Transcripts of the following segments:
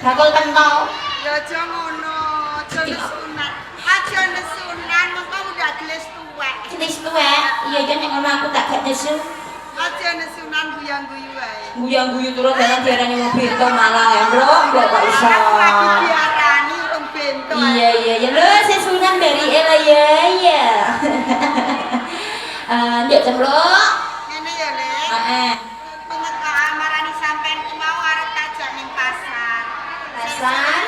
Bakul pentol. Ya aja ngono, aja nesunan. Aja nesunan mengko udah gelis tuwek. Gelis tuwek. Iya iya nek ngono aku tak gak nesu. Aja nesunan guyang-guyu wae. Guyang-guyu turun dalan diarani wong bento malah ya, Bro. Mbok kok iso. Aku lagi diarani wong bento. Iya iya iya lho sesunan dari Ella ya ya. Eh, ndek cempluk. Ngene ya, Lek. Heeh. Pengekaan marani sampean ku mau arep tak jak ning pasar. Pasar?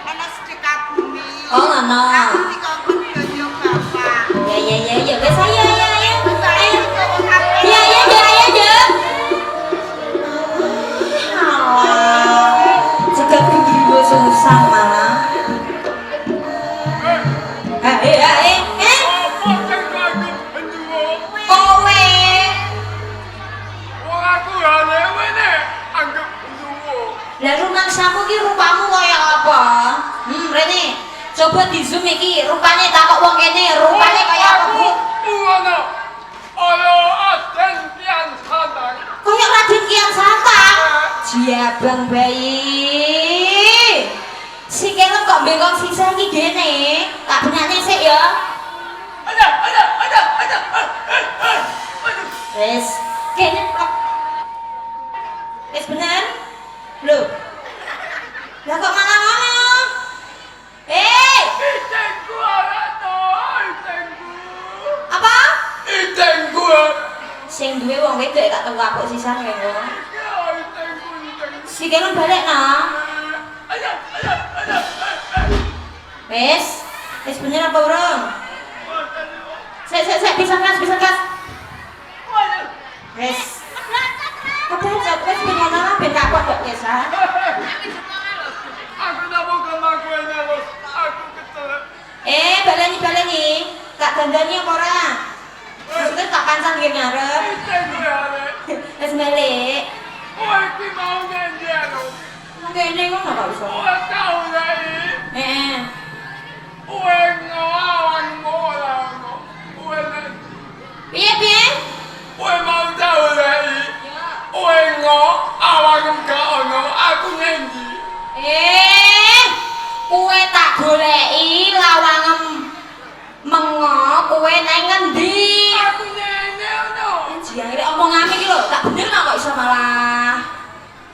Ana sedekah bumi. Oh, ngono. Aku dikongkon blonjo bapak. Ya ya ya ya wes ayo ayo ayo. Ayo. Ayo. Ya ya ya ayo ya. Alah. Cegat gendruwo susah malah. Eh eh eh eh. Apa sing anggap gendruwo? Kowe. Wong aku alewe nek anggap gendruwo. Lah rumangsamu ki rupamu kaya apa? Rene. Coba di zoom iki, rupane takok wong kene, rupane kaya apa, Bu? Ngono. Ayo Raden Kian Santang. Kaya Raden Kian Santang. Jiabang bayi. Sikilem kok bengkong sisa iki gene. Tak benakne sik ya. Ada, ada, ada, ada. Aduh. Wis, kene plok. Wis bener? Lho. Lah kok malah ngono? Eh, Itengku ora to, itengku. Apa? Itengku. Sing duwe wong wedok tak tau kapok sisan kowe engko. Ya itengku, itengku. Sikilem balik nah. Ada, ada, ada. Wis, wis bener apa urung? Sik sik sik bisa gas, bisa gas. Wis. Kebaca wis ben ngono lah ben kapok kok Kesa. Aku namung kemakuan terus. Aku kecelek. Eh, baleni baleni. Tak dandani apa ora? Maksudnya tak kancang nggih ngarep. Itengku arek. Wis balik. Kowe iki mau ngendi aku? Nang kene ngono kok iso. Kowe tau lagi. Heeh. Kowe ngawang ora ono. Kowe nek Piye piye? kowe mau tau lagi. Kowe ngawang gak ono, aku ngendi? Eh, kowe tak goleki lawangem mengo, kowe nang ngendi? Aku ngene ono. Jiangre omongane iki lho, tak bener kok iso malah.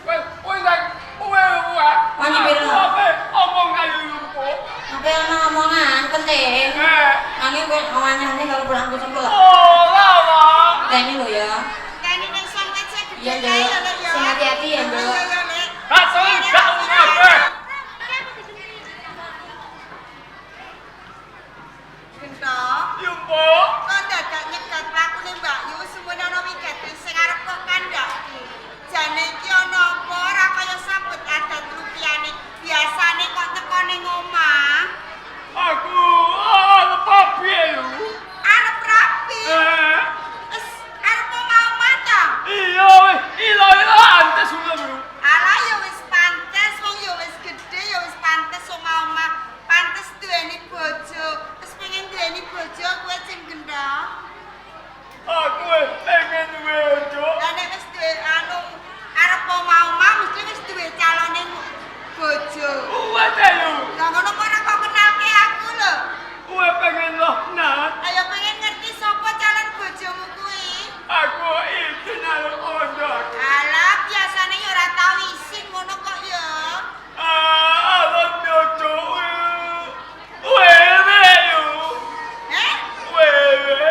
Kowe kowe nang kowe kowe. Wani piro? Aku ape omong kayu lumpuh. Apa ana omongan penting? Eh, Nanging kowe omongane kalau pulang ku cempluk. ora ora. Teni lho ya. Kene ning sang wit sing Iya, gedhe Nduk. kae ya, Lek, ya. Sing hati-hati ya, Nduk. Iya, iya, Lek. Rasane gak kabeh. Gentok. Yumpo. Kok dadak nyegat mlakune Mbak Yu semono ana wigati sing arep kok kandhake. Jane iki ana apa ora kaya sabet adat lupiyane. Biasane kok teko ning omah, Aku arep piye yo? Arep rapi. Eh, Wis arep omah-omah ta? Iya wis, ilo-ilo antes ngono lho. Alah ya wis pantes, wong ya wis gedhe ya wis pantes omah-omah, pantes duweni bojo. Wis pengen duweni bojo kowe sing gendhong. Aku wis pengen duwe bojo. Lah nek wis duwe anu arep omah-omah mesti wis duwe calone bojo. Wes ta yo. Lah ngono kok ora kok kenalke aku lho. Kowe pengen loh nah. Ayo pengen ngerti sapa calon bojomu kuwi. Aku iki nang ondo. Alah biasane ya ora tau isin ngono kok ya. Ah, alon bojo. Wewe yo. Eh? Wewe.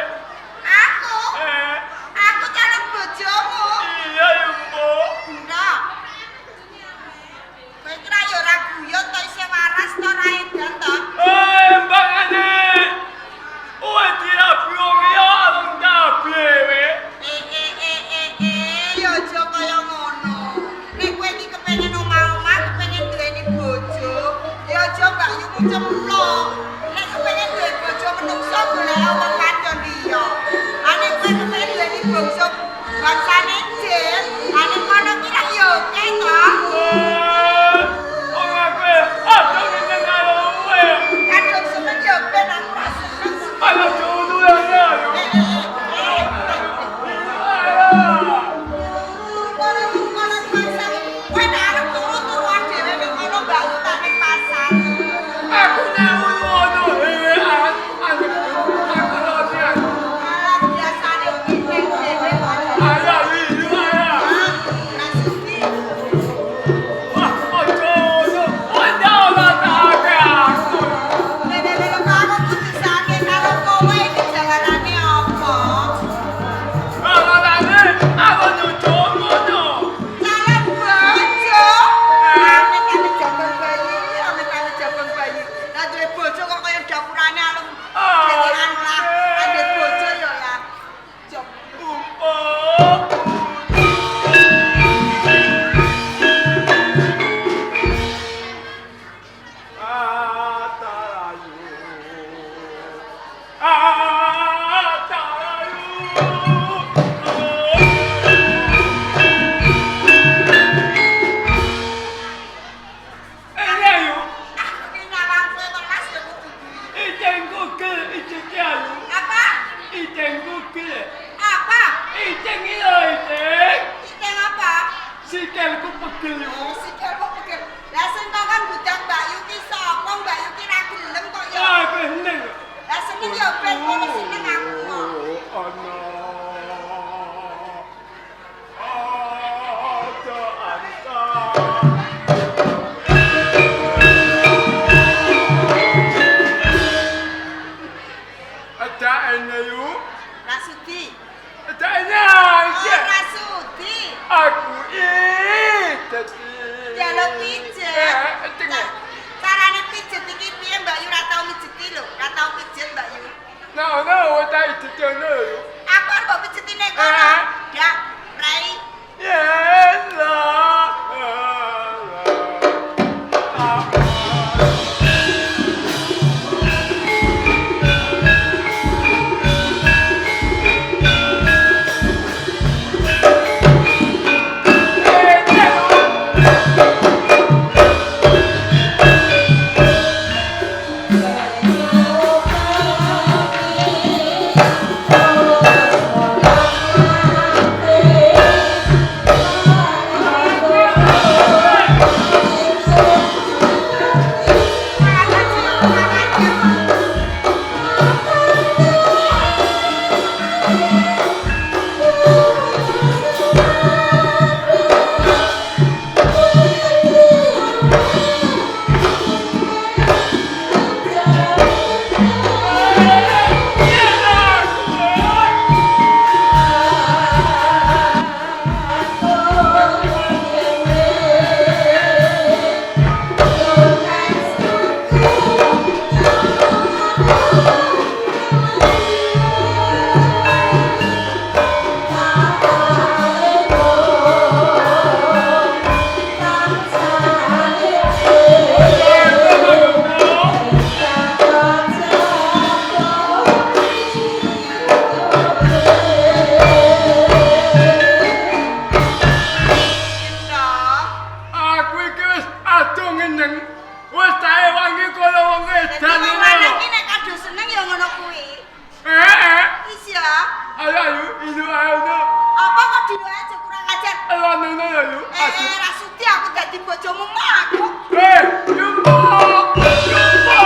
Aku? Eh, Aku calon bojomu. Iya yo, Mbok. Nah. Kowe kira ya ora guyon to isih waras to ora edan to? Eh, mbangane. Kowe dirabi wong ya alon kabeh we. Eh eh eh eh eh ya aja kaya ngono. Nek kowe iki kepengin omah-omah, kepengin duweni bojo, ya aja Mbak Yumu cemplung. Nek kepengin duwe bojo menungso golek wong wadon liya. Ah nek kowe kepengin duweni bangsa bangsane jin, ah nek kono ki rak ya oke to. Eh, wong aku aduh ngene karo kowe. Kadung seneng ya ben aku ora seneng. Ayo jono ya ya. Eh eh eh eh. Ayo. Turu kono turu kono mangsa. Kowe nek arep turu turu dhewe ning kono. Sikilku pegel yo. Sikilmu pegel. Lah sing kok budang Mbak Yu ki sapa? Mbak Yu ki ra gelem kok ya. Ah, kowe seneng. Lah seneng ya ben kono seneng aku kok. Ana. Ada anta. Ada ene yu. Ra sudi. Ada ene. Ora sudi. Aku dadi Jaluk pijet. Carane pijet iki piye Mbak Yu ra tau mijeti lho, ra tau pijet Mbak Yu. Nah, nah, tak ijeti ono lho. Aku arep mbok pijeti nek kono. Dak, prei. Ya lah. Aku iki wis adoh ngeneng. Wis tak ewangi kaya wong edan Dadi wong lanang ki nek kadung seneng ya ngono kuwi. Heeh. Iya. Ayo ayo, ilu ayo. Apa kok dino aja kurang ajar. Elono ya yu. Ra sudi aku dadi bojomu mah aku. Jumbo. Jumbo.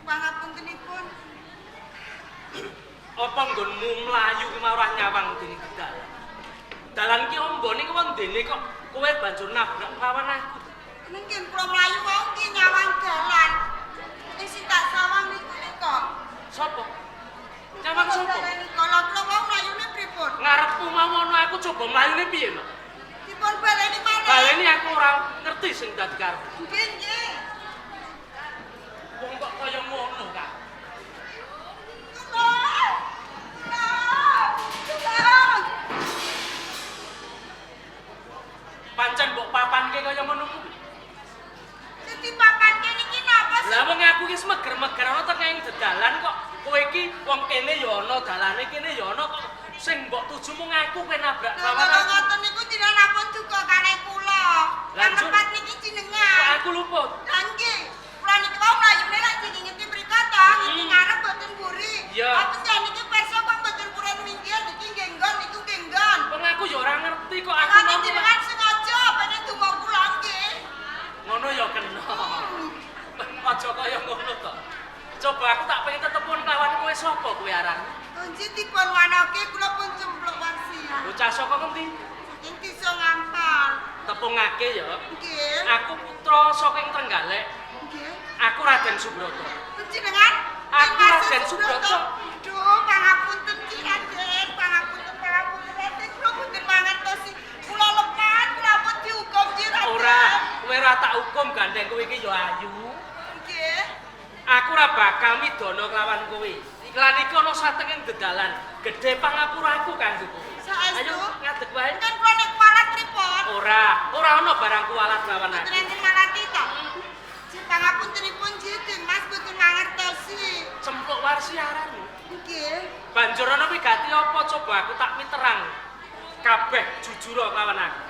Pangapuntenipun. Apa nggonmu mlayu ki mau ora nyawang dene dalan. Dalan ki ombone ki wendene kok kowe banjur nabrak lawan aku. Nggih kula mlayu wau ki nyawang dalan. Sing tak sawang niku nika. Sopo? Nyawang sopo? Nika lha kula wau mlayune pripun? Ngarepku mau ana aku coba mlayune piye lho? Dipun baleni maneh. Baleni aku ora ngerti sing dadi karepku. Nggih, nggih. Wong kok kaya ngono, Kak. Tulung! Tulung! Tulung! Pancen mbok papanke kaya ngono kuwi. Dadi papanke niki napa sih? Lah wong aku ki semeger-meger ana tengahing dedalan kok kowe iki wong kene ya ana dalane kene ya ana kok sing mbok tuju mung aku kowe nabrak Lha lawan kok aku. ngoten niku jenengan ampun duka kalih kula. Lah, Lah tempat niki jenengan. Kok aku luput. Lah nggih. Kula niki wau mlayune lak ngingeti mriko to, niki ngarep mboten mburi. Iya. Apa jan niki perso kok mboten purun minggir niki nggih nggon niku nggih nggon. Wong aku ya ora ngerti kok aku Lah mau jenengan sengaja pengen donga kula nggih. Ngono ya kena. Aja kaya ngono to. Coba aku tak pengen tetepun lawan kowe sapa kowe aran? Kunci dipun wanake kula pun cempluk wangsian. Bocah saka ngendi? Saking desa Ngampal. Tepungake ya. Nggih. Aku putra saking Trenggalek. Nggih. Aku Raden Subroto. Panjenengan Aku Raden Subroto. Duh, pangapunten Ki Raden, pangapunten, pangapunten Raden, kula mboten mangertosi. Kula lepat, kula pun dihukum Ki Gandeng kowe iki ya ayu. Nggih. Aku ora bakal midana kelawan kowe. Iklan iki ana satenging dedalan. Gedhe pangapuraku kanggo kowe. Saestu? Ayo ngadeg wae. Kan kula nek kualat pripun? Ora, ora ana barang kualat lawan Mboten aku. enten malati to. Ji pangapuntenipun Ji, Mas mboten mangertosi. Cempluk warsiaran. Nggih. Banjur ana wigati apa coba aku tak miterang. Kabeh jujur kelawan aku.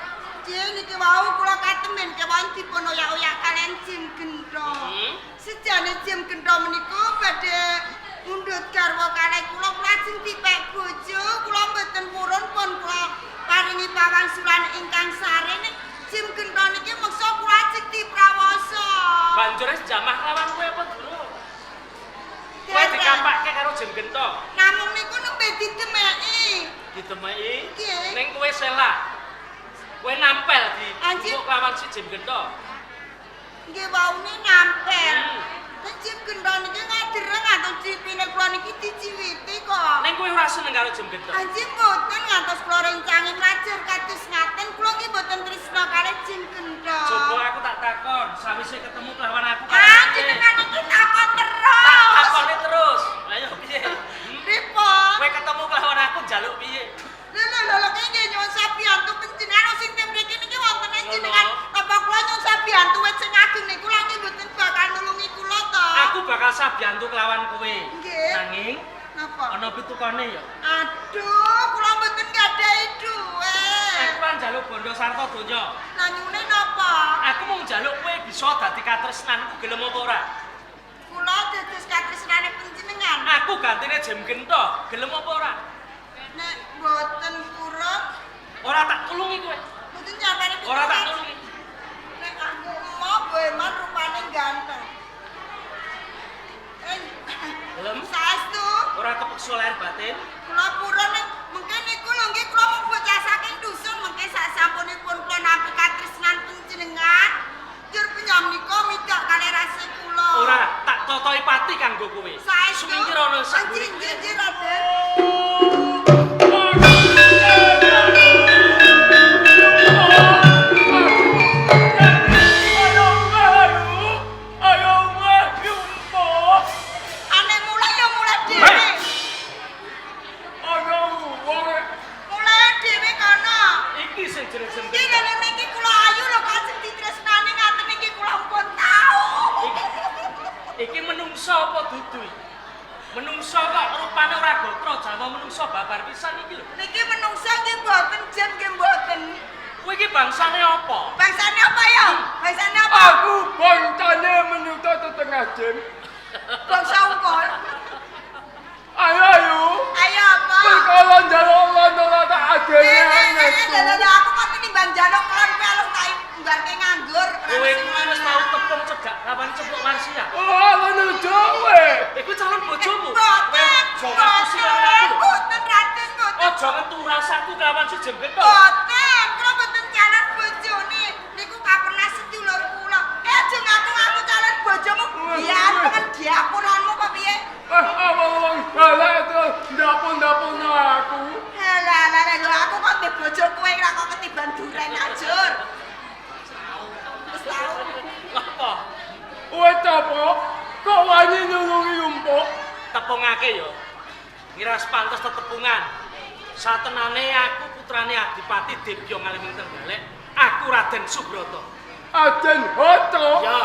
Ji niki wau kula katemen kewon dipun oyak-oyak kalian Jim Gento. Hmm? Sejane Jim Gento menika badhe mundhut garwa kalih kula kula ajeng dipek bojo, kula mboten purun pun kula paringi pawangsulan ingkang sare nek Jim Gento niki meksa kula ajeng diprawasa. Banjur wis jamah kelawan kowe apa durung? Kowe dikampake karo Jim Gento. Namung niku nembe didemeki. Ditemeki. Nggih. Ning kowe selah. Kowe nampel di Anjir. jupuk kelawan si Jim Gento. Nggih waune nampel. Hmm. Nek Jim Gento niki ngadereng ngantos cipine kula niki diciwiti kok. Ning kowe ora seneng karo Jim Gento. Anji mboten ngantos kula rencangi mlajar kados ngaten kula nggih mboten tresna kalih Jim Gento. Coba aku tak takon, sawise ketemu kelawan aku Ah, kowe. jenengan iki takon terus. Tak takone terus. Ayo piye? Hmm? Pripun? Kowe ketemu kelawan aku njaluk piye? Lho lho lho lho nggih nyuwun sabiyantu panjenengan sing teng mriki niki wonten jenengan. Napa kula nyuwun sabiyantu wit sing ageng niku lha nggih mboten bakal nulungi kula to. Aku bakal sabiyantu kelawan kowe. Nggih. Nanging Napa? ana pitukane ya. Aduh, kula mboten gadhahi dhuwit. Aku ora njaluk bondo sarta donya. Lah nyune napa? Aku mung njaluk kowe bisa dadi katresnanku gelem apa ora? Kula dados katresnane panjenengan. Aku gantine Jim Gento, gelem apa ora? Nek mboten purun, Ora tak tulungi kowe. mboten nyapane Ora tak tulungi. Nek aku emoh boeman rupane ganteng. Eh, Gelem? saestu Ora kepeksa lahir batin. kula purun nek mengke niku lho nggih kula mung bocah saking dusun mengke sak sampunipun kula nampi katresnan panjenengan. Njur penyamnika midak kalih rase kula. Ora tak totoi pati kanggo kowe. Saestu. Sumingkir ana sak Anjir, mburi. nggih, nggih, Raden. Ayo ayo ayo yumpo. Ane mulai ya mulai dhewe. Ana wong Mulai dhewe kono. Iki sing jeneng Jim Iki Gento. lho niki kula ayu lho kok sing ditresnani ngaten iki kula pun tau. Iki menungso apa dudu iki? Menungso kok rupane ora gotra jawa menungso babar pisan iki lho. Niki menungso nggih mboten jen nggih mboten. Kowe iki bangsane apa? Bangsane apa ya? Bangsane apa? aku boncane menuta tetengah jam. Bangsa ungkol. Ayo ayo. Ayo apa? Perkara njaluk londo tak Eh, adene eh, eh, nesu. lho, lho, aku kok tinimbang njaluk klon kowe lho tak nggarke nganggur. Kowe kuwi wis tau tepung cegak lawan ceplok warsia. Oh, ngono kowe. Iku calon bojomu. Mboten, Kowe aja ngapusi lawan mboten, aku. mboten Raden, mboten. Aja ngetu rasaku kelawan si Jim Gento. Mboten, kula mboten calon bojone. Niku kaperna sedulur kula. Eh aja ngaku-ngaku calon bojomu. Biar pengen diapuranmu kok piye? Eh, wong galak terus ndapun-ndapun aku. Halah, lah, lah, lho aku kok ndek bojo kowe ora kok ketiban duren ajur. Wis tau. Apa? Kowe apa? Kok wani nulungi yumpo? Tepungake yo. Ngira pantes tetepungan. Satenane aku putrane Adipati Dibya Ngaliming Trenggalek, aku Raden Subrata. Aden Hoto. Ya,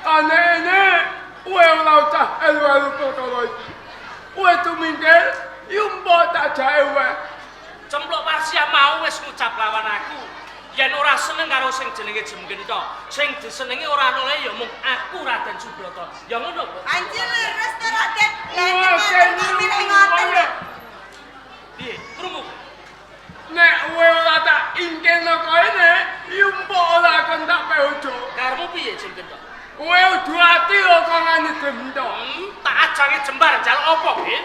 Aneh-aneh, kowe ora usah elu-elu perkara iki. Kowe tumingkir, yumpo tak jae wae. Cempluk Warsia mau wis ngucap lawan aku. Yen ora seneng karo sing jenenge Jim Gento, sing disenengi ora ana ya mung aku Raden Subrata. Ya ngono, Bu. Anjir leres to Raden. Lah Wah, nek kok milih ngoten lho. Piye? Krungu? Nek kowe ora tak ingkirno koene, yumpo ora akan tak peojo. Karepmu piye Jim Gento? Kowe udu ati kok ngani gento. Tak ajange jembar njaluk apa, Ki?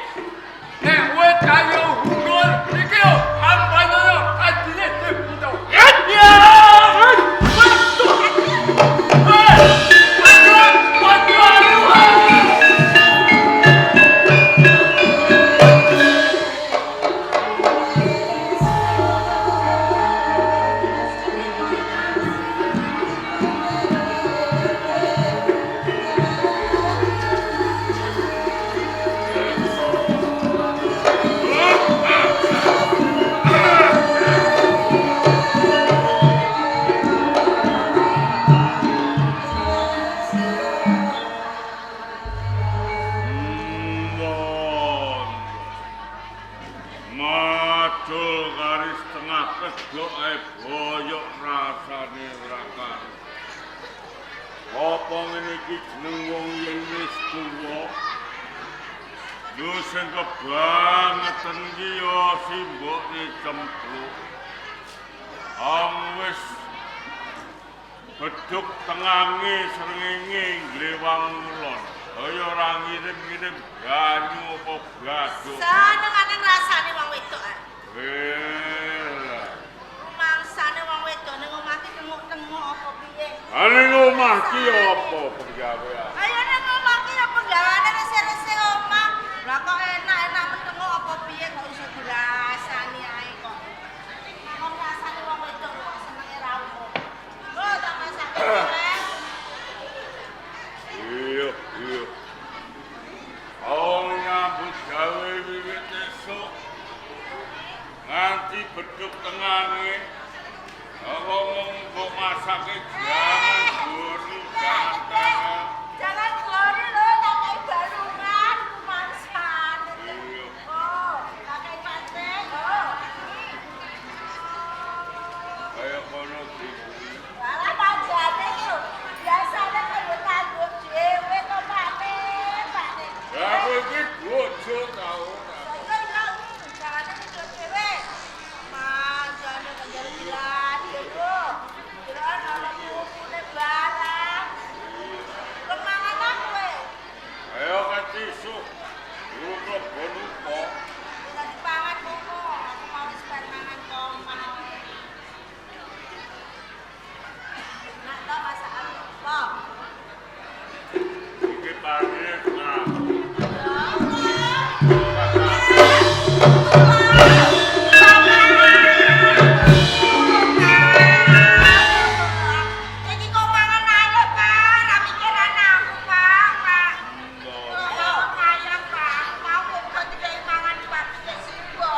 Nek kowe kaya unggul, iki yo ampanono adine gento. Ya! Waduh! Waduh! Waduh! Thank Apa ngene iki jeneng wong yen wis tuwa? Yo sing kebangetan iki yo simbokne cempluk. Ang wis beduk tengange srengenge nglewang ngulon. Kaya ora ngirim-ngirim banyu apa gaduk. Senengane ngrasani wong wedok ah. Eh. Mangsane wong wedok ning omah ki tenguk-tenguk apa piye? Ha ning omah ki apa penggawean? Ayo ning omah ki ya penggaweane rese-rese omah. Lah kok enak-enak mentenguk apa piye kok iso dirasani ae kok. Kok ngrasani wong wedok kok senenge ra umum. Oh, tak masake kowe. Iya, iya. Wong nyambut gawe wiwit esuk nganti beduk tengane. Apa mung mbok masake jangan gori jangan tangan. Jangan gori lho, tak kei balungan mangsane. Iya. Oh, tak kei pate. Oh. Kaya kono dibeli. Walah panjane iki lho. Biasane kanggo tanggung dhewe to, Pakne, Pakne. Lah kowe iki bojo ta ora? Iya iya, carane itu dhewe. Manjane kok njaluk dilatih, Bu. Kiraan ana pupune barang. Kemangan aku kowe. Ayo ketisu. Durung klebon upo. Wis dipangan kono, aku mau wis bar mangan komah. Nak to masakan apa? Iki parine nah. Iki kok mangan ae lho, Pak. Ra mikir anakku, Pak, Pak. Kok kaya, Pak. Mau kok kok dikai mangan Pak pitik simbo.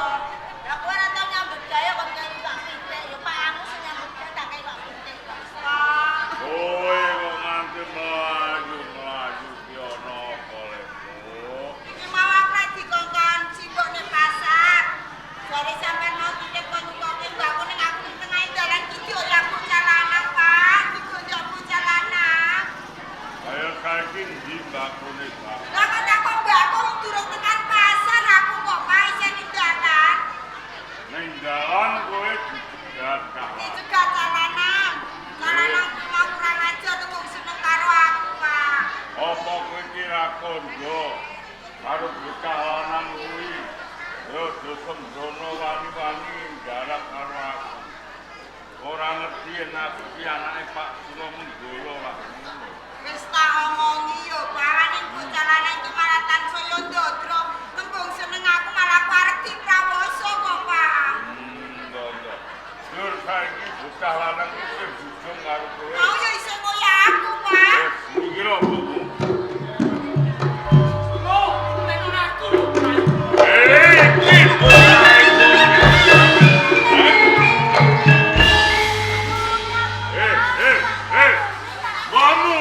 Lah kowe ora tau nyambut gawe kok dikai Pak pitik. Ya Pak aku sing nyambut gawe tak kei Pak pitik kok. Pak. Kowe kok nganti mlayu-mlayu ki ana apa lho? Iki mau aku lek dikongkon simbok ning pasar. Jare sampean mau titip kon tukoke mbakku ning aku ning tengah dalan iki dioyak bocah lanang, Pak. Digonjok bocah lanang. Kaya saiki ndi mbakune, Pak? Lah kok takon mbakku wong durung tekan pasar aku kok Pak isih ning dalan. Ning dalan kowe dicegat kawan. Dicegat cah lanang. Cah lanang kuwi mau kurang ajar wong seneng karo aku, Pak. Apa kowe ki ra kandha karo bocah lanang kuwi? Rada sembrono wani-wani nggarap karo aku. Ora ngerti yen aku ki anake Pak Suro Menggala lah ngono. Wis tak omongi yo, Pak, ning bocah lanang iki malah tansaya ndodro. Tembung seneng aku malah parek diprawoso kok, Pak. Enggak. Dur saiki bocah lanang iki sing bujung karo kowe. Mau yo isih ngoyak aku, Pak. Wis iki lho, Bu. Lho, nek ora aku lho. Pak. Eh, iki bocah iki. Eh, eh, eh. Kamu.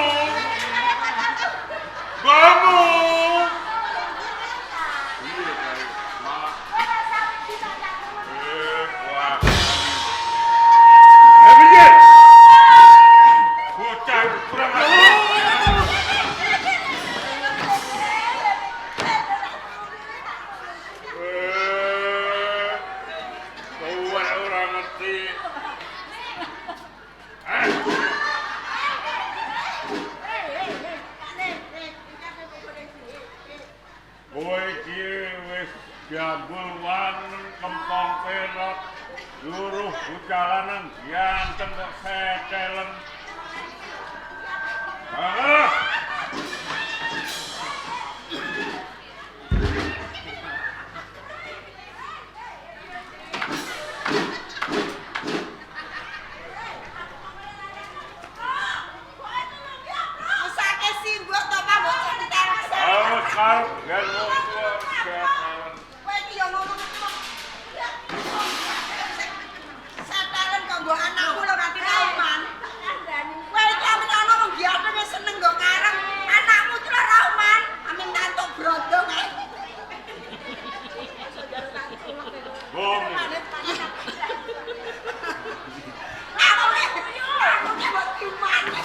Kamu. Iya, kae. Malah. Eh, wah. Eh, piye? Bocah iku kurang ajar. Eh, kowe ora ngerti. Eh, kowe iki wis jambul wangen kempong perot luruh bocah lanang ganteng kok setelen. Ah! Mesake simbok to, Pak, mbok cerita. Awas karep gen wong tuwa setelen. Kowe iki yo ngomong Setelen kok mbok anakku lho nganti rauman. Kowe iki amen ana wong ganteng wis seneng nggo ngarep. Anakmu iki lho rauman, amin tantuk brondong ae. Bom. Aku ki mbok dimani.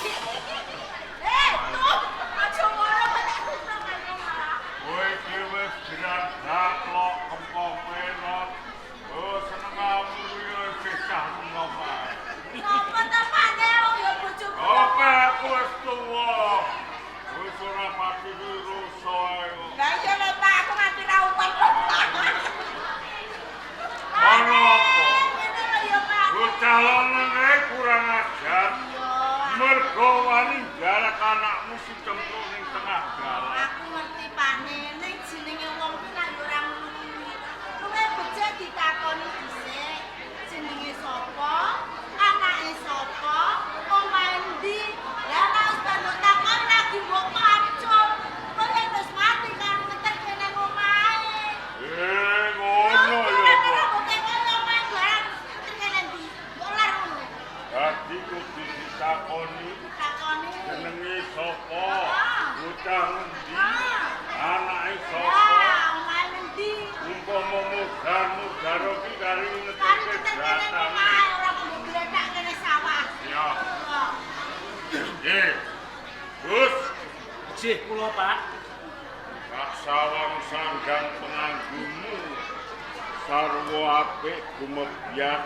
Tega wani jarak anakmu si Cempluk ning tengah dalan. Aku ngerti Pakne, ning jenenge wong kuwi lak yo ora ngono kuwi. Luwih becik ditakoni dhisik, jenenge sapa, anake sapa, omahe endi. Lah nek wis bar mbok takon lagi mbok pacul. Kowe wis mati kan ngeterke nang omahe. Eh, ngono ya kok. Mbok tekoni omahe barang ngeterke nang ndi? Mbok lar ngono. Dadi kudu ditakoni Takoni. jenenge sapa, bocah endi, anake sapa. Lah, omahe endi? Umpama mudar-mudar iki kari Kari ngeterke ngeterke nang datane. omahe ora mbok gletak kene sawah. Ya. Nggih. Gus, Nggih, kula Pak. tak sawang sanggang penganggumu sarwa apik gumebyar.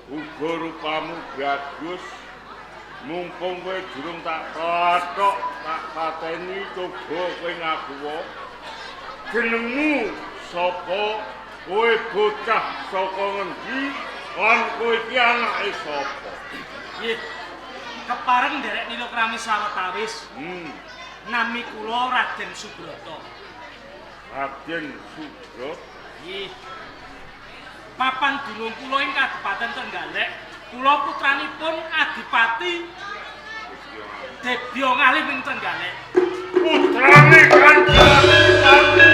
Uga rupamu bagus. Mumpung kowe durung tak klathok, tak pateni coba kowe ngaku. Jenengmu sapa? Kowe bocah saka ngendi? Lan kowe iki anake sapa? Nggih. Kepareng nderek nila krami sawetawis. Nami kula Raden Subrata. Raden Subrata. Nggih. Papan dunung kula ing Kabupaten Trenggalek, kula putranipun Adipati Debya Ngalim ing Trenggalek. Putrane Kanjeng Adipati.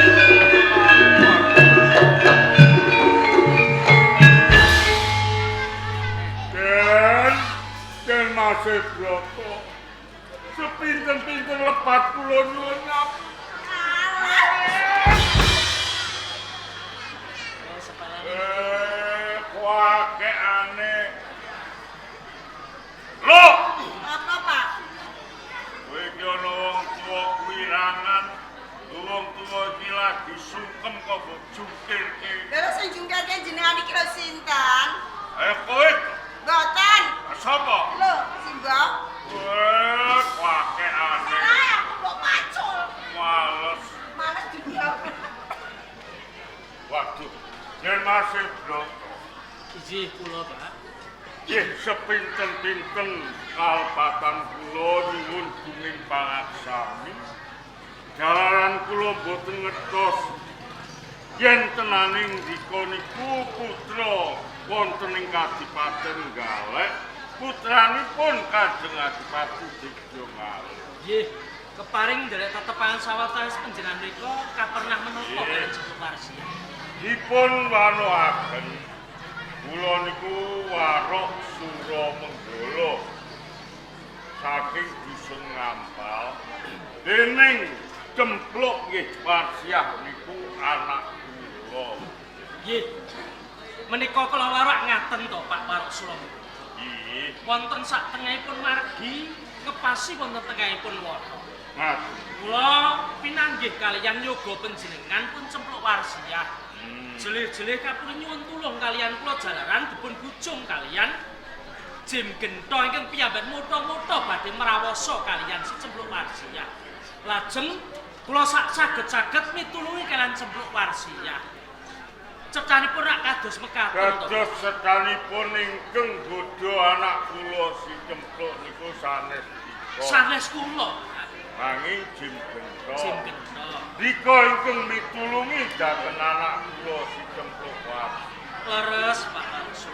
Den, Den Mas Brata. Sepinten-pinten lepat kula nyuwun ngapunten. Eh, kuwakeane. Lho, Apa, Pak? kowe iki ana wong tuwa kuwirangan, wong tuwa iki lagi sungkem kok mbok jungkirke. Lha sing jungkirke jenengan iki lho sinten? Ayo kowe, Mboten. sapa? Lho, Simbah. Kowe kuwakeane. Salah aku mbok pacul. Males. Males dunia. Waduh, yen Mas Brata. Inggih kula, Pak. Nggih sepinten-pinten kalepatan kula nyuwun gunging pangaksami. Jalaran kula mboten ngertos yen tenaning ndika niku putra wonten ing Kadipaten Galek, putranipun Kanjeng Adipati Digya Ngalih. Nggih, keparing nderek tetepangan sawetawis panjenengan menika kapernah menapa Nggih. kaliyan Joko Warsiah. Dipun wanoaken kula niku warok Suramenggala saking dusun Ngampal dening Cempluk nggih Warsiah niku anak kula. Nggih. Menika kula warak ngaten to Pak Warok Suramenggala. Nggih, Wonten sak tengahipun margi ngepasi wonten tengahipun wana. ngaten. Kula pinanggih kaliyan yoga panjenengan pun Cempluk Warsiah. Jelih-jelih kapurun nyuwun tulung kaliyan kula jalaran dipun bujung kaliyan Jim Gento ingkang piyambak mutha-mutha badhe mrawasa kaliyan si Cempluk Warsiah. Lajeng kula sak saged-saged mitulungi kaliyan Cempluk Warsiah. Cecanipun rak kados mekaten to. Dados setanipun ingkang nggodha anak kula si Cempluk niku sanes dika. Sanes kula Nanging Jim Gento. Jim Gento. Dika ingkang mitulungi dhateng anak kula si Cempluk Warsiah. Leres Pak Warso.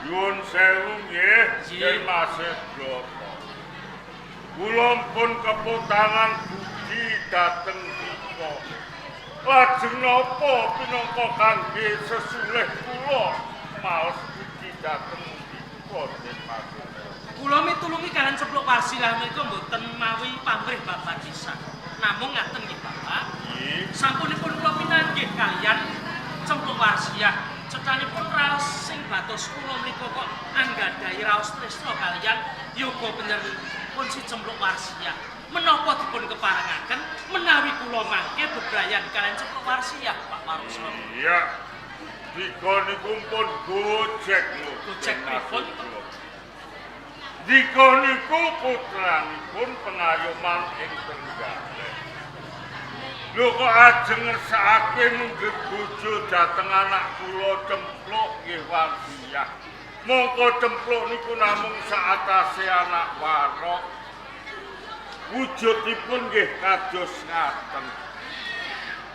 Nyuwun sewu nggih, Nggih. Yen Mas Brata. Kula pun keputangan budi dhateng dika. Lajeng napa pinangka kangge sesulih kula maos budi dhateng dika Yen Mas Brata. Kula mitulungi kaliyan Cempluk Warsilah menika mboten mawi pamrih babar pisan. Namung ngaten nggih Bapak. Nggih. Sampunipun kula pinanggih kaliyan Cempluk Warsiah. Cetanipun raos sing batos kula menika kok anggadhahi raos tresna kaliyan yoga panjenenganipun si Cempluk Warsiah. Menapa dipun keparengaken menawi kula mangke bebrayan kaliyan Cempluk Warsiah Pak Warso. Iya. Dika niku pun gojek lho. Gojek Yen Mas pripun? Brata. Dika niku putranipun pengayoman ing Trenggalek. Lho kok ajeng ngersakake munggah bojo dhateng anak kula Cempluk nggih Warsiah. Mongko cempluk niku namung saatase anak warok. Wujudipun nggih kados ngaten.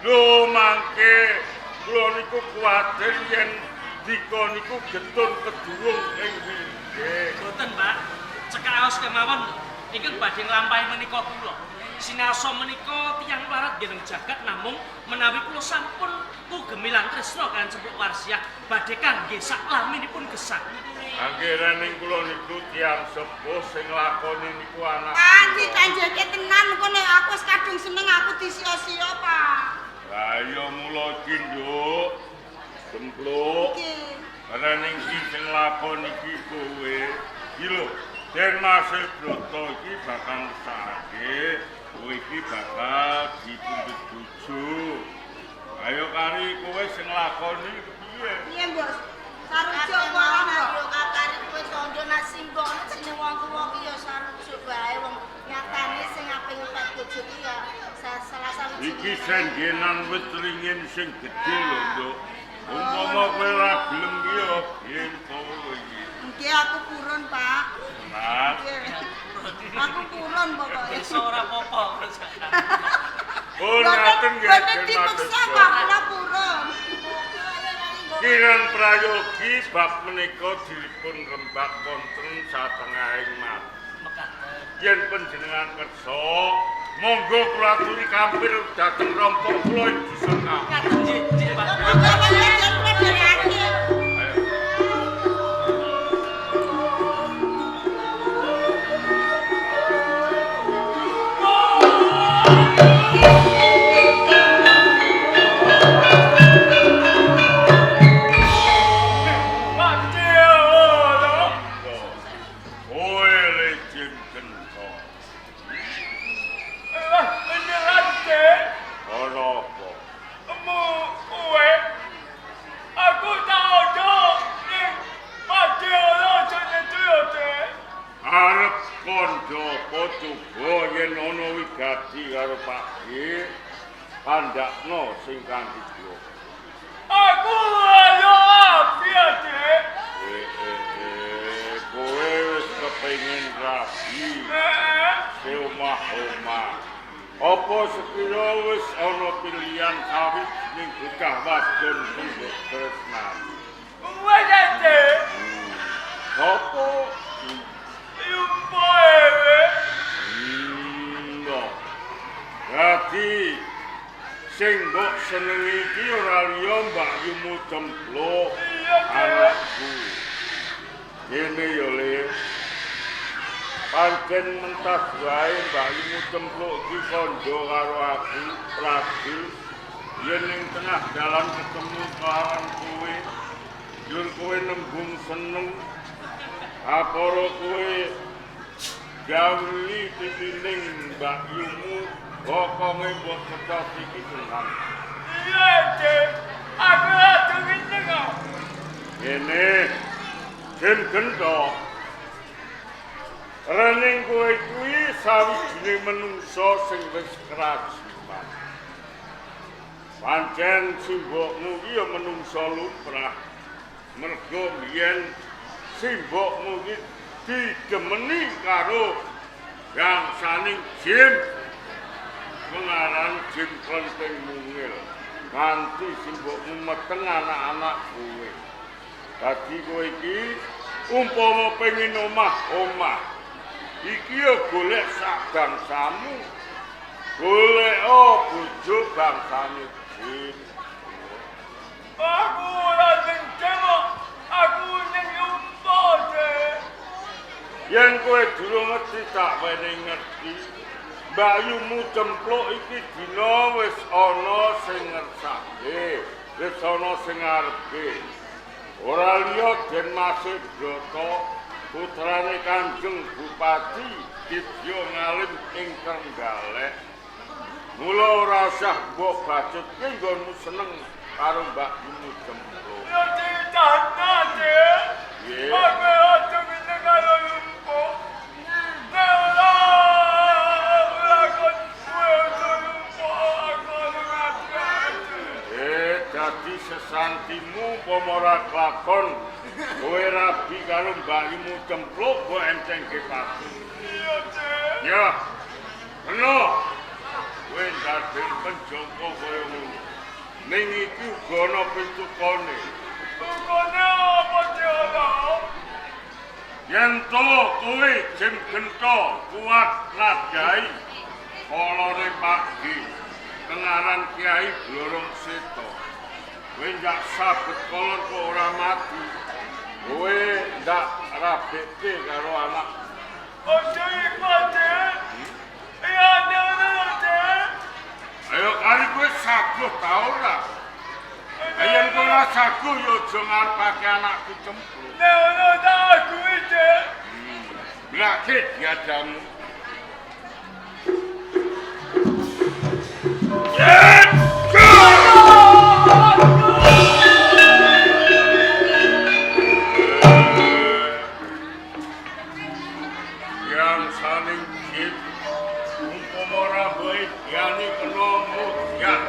Lho mangke kula niku kuwatir yen dika niku getun kedurung ing wingking. Boten, Pak. Cekak aos kemawon ingkang badhe nglampahi menika kula. Sinasa menika tiyang mlarat nggih jagat namung menawi kula sampun kugemi lan tresna kaliyan Cempluk Warsiah badhe kangge saklaminipun gesang. Anggerening kula niku tiyang sepuh sing lakoni niku anak. Pak, ditanjeke tenan engko nek aku wis kadung seneng aku disia-sia, Pak. Lah iya mula iki, Nduk. Cempluk. Nggih. Rening iki sing lakoni iki kowe. Iki lho, Den Mas Broto iki bakal ngesake kowe iki bakal dipundhut bojo. Ayo kari kowe sing lakoni kepiye? Piye, Mbok? Sarujuk apa ora, Mbok? Yo kakare kowe tondo nak simbok jeneng wong tuwa ki ya sarujuk wae wong nyatane sing ape ngepek bojo ki ya salah sawiji. Iki senggenan wit ringin sing gedhe lho, Nduk. Umpama kowe ora gelem ki ya ben kowe iki. Nggih, aku purun, Pak. Nah, Nggih. Aku purun pokoke. Iso ora apa-apa. pun ngaten nggih. Boten Den Mas dipeksa, Broto. Pak, kula purun. Kiran prayogi bab menika dipun rembak wonten satengahing mati. Mekaten. Yen panjenengan kersa, monggo kula aturi kampir dhateng rompok kula ing dusun Ngawi. Ngaten nggih, nggih, Pak. Monggo panjenengan kula dherekake. Ayo. Mati Kowe lejim gento. Lah beneran Dek. Ora apa. Mu kowe. Aku tak ojo ning mati ora aja nyetu yo, Dek. Arep kandha apa coba yen ana wigati karo Pak G, kandhakno sing kanthi kula. Aku ayo api ya, Dek. Kowe wis kepengin rabi. Heeh. Seomah-omah. Apa sekira wis ana pilihan sawijining bocah wadon sing mbok tresnani? Wes ya, Dek. Apa? Yumpo ewe. Mbok. Dadi sing mbok senengi iki ora liya mbakyumu cempluk Iya, Dek. anakku. Kene ya, Le. Pancen mentas wae mbakyumu cempluk iki kandha karo aku, Pragil. Yen ning tengah dalan ketemu kelawan kowe, yur kowe nembung seneng. Apara kowe gawli pipining mbakyumu bokonge mbok cecot iki seneng. Iya, Dek. Aku ora ngeneng kok. Ngene, Jim Gento. Rening kowe kuwi sawijining menungsa sing wis kerajiman. Pancen simbokmu ki ya menungsa lumrah. Mergo biyen simbokmu ki didemeni karo gangsaning Jim mengaran Jim Klenteng Mungil. Nganti simbokmu meteng anak-anak kowe. Dadi kowe iki umpama pengin omah-omah, iki ya golek sak bangsamu. Golek bojo bangsane Jim. Aku ora ning kok. Aku ning Yumpo, Dek. Yen kowe durung ngerti tak wenehi ngerti. Mbakyumu cempluk iki dina wis ana sing ngersake, wis ana sing ngarepe. Ora liya Den Mas Brata putrane Kanjeng Bupati Didya Ngalim ing Trenggalek. Mula ora usah mbok bacutke nggonmu seneng karo mbakyumu cempluk. Yo ditana, Dek. Nggih. Aku ora ngeneng karo Yumpo. Nek ora ora kon kowe ojo Yumpo, aku ora ngati. Dadi sesantimu umpama ora kelakon kowe rabi mbakyumu cempluk mbok entengke pati. Iya, Cek. Ya. Kena. Kowe ndadek penjongko kaya ngono. Ning iki uga ana pitukane. Tukane apa, Cek? Yen to kowe Jim Gento kuat nadai kolore pagi kengaran Kiai Blorong Seta. Kowe ndak sabet kolor kok ora mati. Kowe ndak rabekke karo anak. Ojo iku, Cek. Iya, ngono, Cek. Ayo kari kowe saguh ta ora? Yen kowe ora saguh ya aja ngarepake anakku cemplung. Nek ngono tak akui, Cek. Blake diadamu. Yang saling jip umpama ora mbok yani kena mudyan.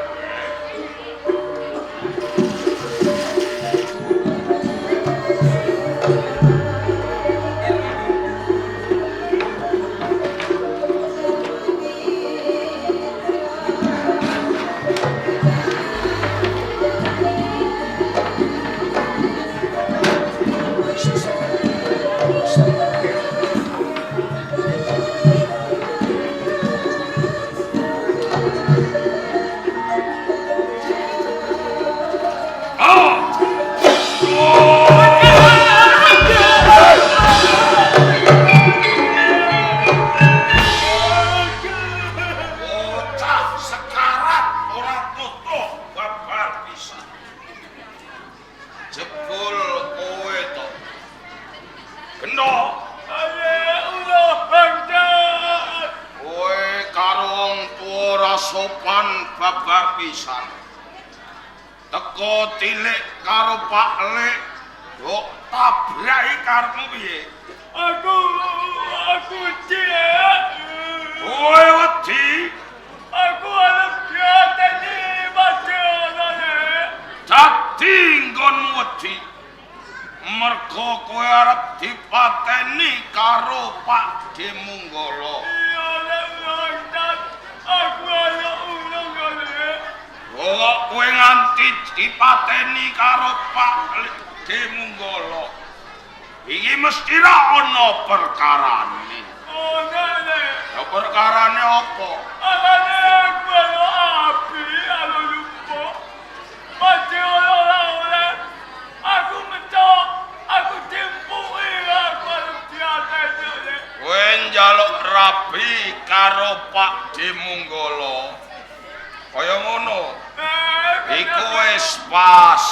Bocah sekarat ora tutuh babar pisan. Jebul kowe to. Geno Aye, ulah bangsa. kowe karo wong tuwa ora sopan babar pisan. Teko tilik karo Pak Lek, kok tabraki karepmu piye? Aku Cek. Kowe wedi Aku arep diateni bajane. dadi nggonmu wedi. Mergo kowe arep dipateni karo Pak Demunggala. Iya, nek ulang aku ana ulung ngene. Kok kowe nganti dipateni karo Pak Demunggala. Iki mesti ra ana perkarane. Ono nek. Ya perkarane apa? Anane aku ana api, ana lumpur. Mati ora ora. Aku mencok, aku dimpuki, aku arep diateni. Kowe njaluk rabi karo Pak Demunggala. Kaya ngono. Iku wis pas.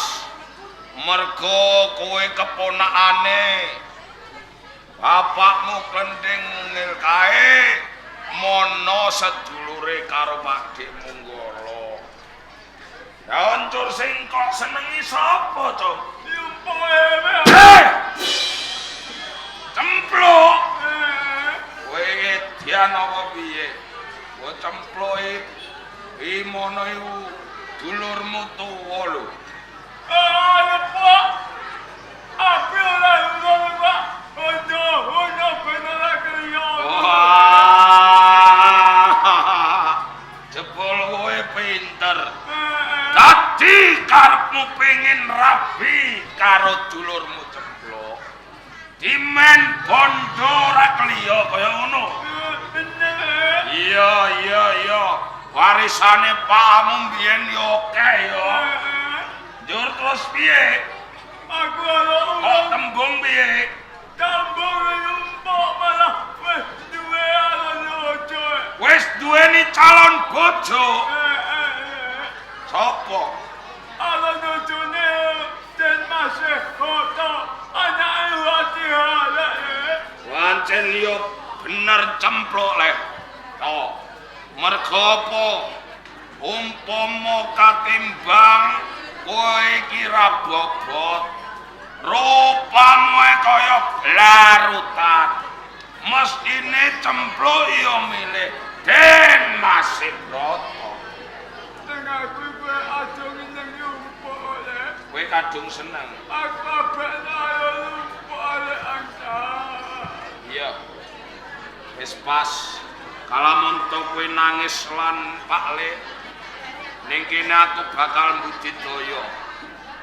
Mergo kowe keponakane. Bapakmu klending mungil kae mono sedulure karo Pak Demunggala. Ya oncur sing kok senengi sapa, Cuk? Lumpuke. Eh! Cempluk. Kowe edian apa piye? Kowe cempluke imono iku dulurmu tuwa lho. Ayo, Pak. Api ora ngono, Pak. Ojo, ono ben ora kriya. Wah. Jebul kowe pinter. Dadi karepmu pengin rabi karo dulurmu cempluk. Dimen bondo ora kliya kaya ngono. Iya, iya, iya. Warisane pakmu mbiyen yo akeh yo. Njur terus piye? Aku ana Kok ulung tembung piye? tambung lumpuk malah wis duwe ana bojo. Wis duweni calon bojo. Sopo? Ana bojone Den Masih Hoto anake Wati Halek. Wancen yo bener cempluk leh. To. Mergo apa? Umpama katimbang kowe iki ra bobot. Rupamu kaya blarutan. Mestine cempluk yo milih Den Masih Broto. Ning aku kowe aja ngeneng lumpuk le. Kowe kadung seneng. Aku ben ayo lumpuk le angkat. Wis pas kalamun to kowe nangis lan Pak Lek ning kene aku bakal mbudidaya.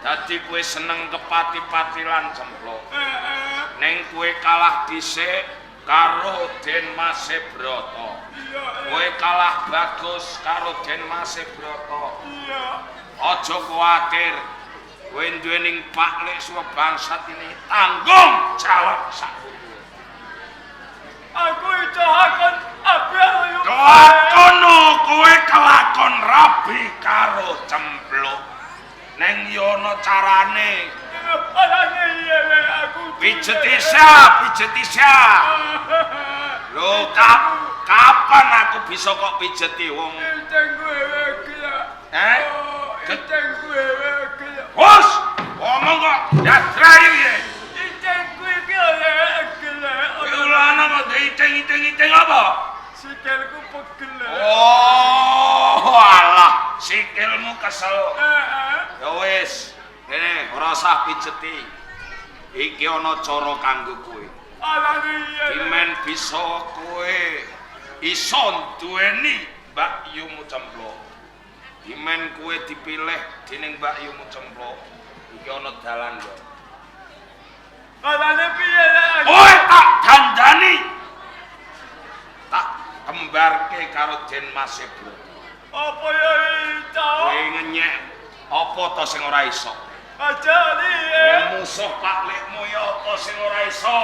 Dadi kowe seneng kepati-pati lan cemplok. Ning kowe kalah dhisik karo Den Mase Brata. Kowe kalah bagus karo Den Mase Brata. Iya. Aja kuwatir. Kowe duwe ning Pak Lek suwe bangsat ini tanggung jawab sak kudu. Aku iso akon abi ayo. Kelakono kowe kelakon rabi karo cempluk. Neng yo ana carane. Alane iya aku. Pijet isya, pijet isya. Lho kapan aku bisa kok pijeti wong? Iceng kowe iki. Eh? Iceng kowe iki. Hus, ngomong kok ndadrai piye? Iceng kowe iki oleh gele. Kowe ulana kok iceng-iceng-iceng apa? Sikilku pegel. Oh, alah, sikilmu kesel. Heeh. Ya wis, ngene ora usah pijeti. Iki ana cara kanggo kowe. Alane iya. Dimen bisa kowe iso duweni Mbak Yumu Cempluk. Dimen kowe dipilih dening Mbak Yumu Cempluk. Iki ana dalan yo. Alane piye lek? Kowe tak dandani. Tak kembarke karo Den Mas Ebro. Apa ya iso? Kowe ngenyek apa to sing ora iso? Aja liye. Musuh Pak Lekmu ya apa sing ora iso?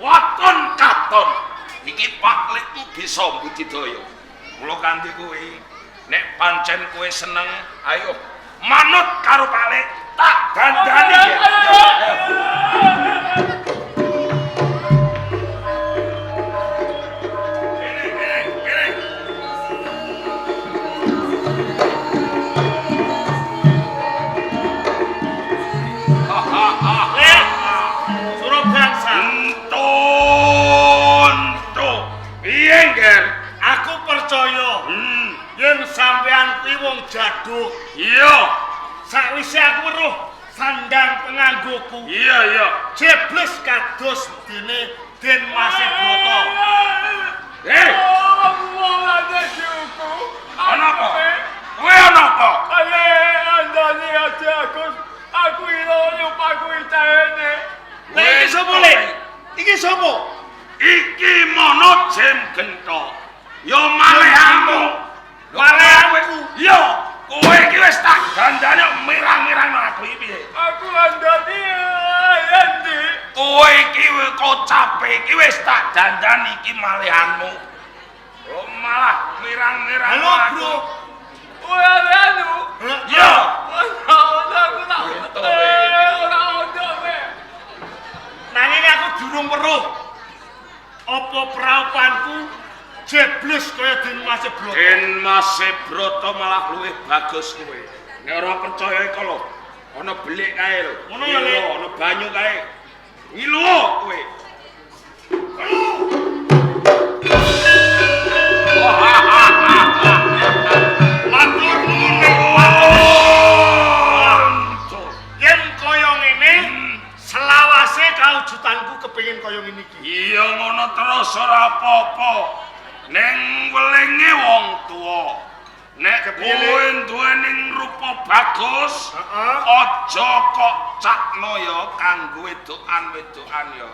Waton katon. Iki Pak Lekmu bisa mbudidaya. Mula kanthi kuwi, nek pancen kowe seneng, ayo manut karo Pak Lek, tak dandani. Kene, kene, kene. Lek, Surabangsa. Entu. Piye, Ngger? Aku percaya yen sampean kuwi wong jaduk. Iya. Sakwise aku weruh sandang penganggoku. Iya, iya. Jebles kados dene Den Mas Brata. Eh, Wong ana diuku. ana apa? Kowe ana apa? Ale andane aja aku. Aku ilo lupa aku icene. Lah iki sapa, Lek? Iki sapa? Iki mono Jem Gento. Ya malih aku. Malih aku. Iya, kowe iki wis tak dandani mirang-mirang aku iki piye? Aku andane endi? Kowe iki kocape iki wis tak dandani iki malihanmu. Oh malah mirang-mirang. Halo, Bro. Ora anu. Iya. Ora ora aku tak. Gento, Ora ono we. Nanging aku durung weruh apa praupanku jebles kaya Den Mas Brata. Den Mas Brata malah luwih bagus kowe. Nek ora percaya iki lho, ana belik kae lho. Ngono ya, Lek? Ana banyu kae. Ngilu kowe. Matur nuwun Lek. Yen kaya ngene, selawase kawujudanku kepengin kaya ngene iki. Iya ngono terus ora apa-apa. Ning welinge wong tuwa. Nek kowe duweni rupa bagus, Heeh. aja kok cakno ya kanggo wedokan-wedokan ya.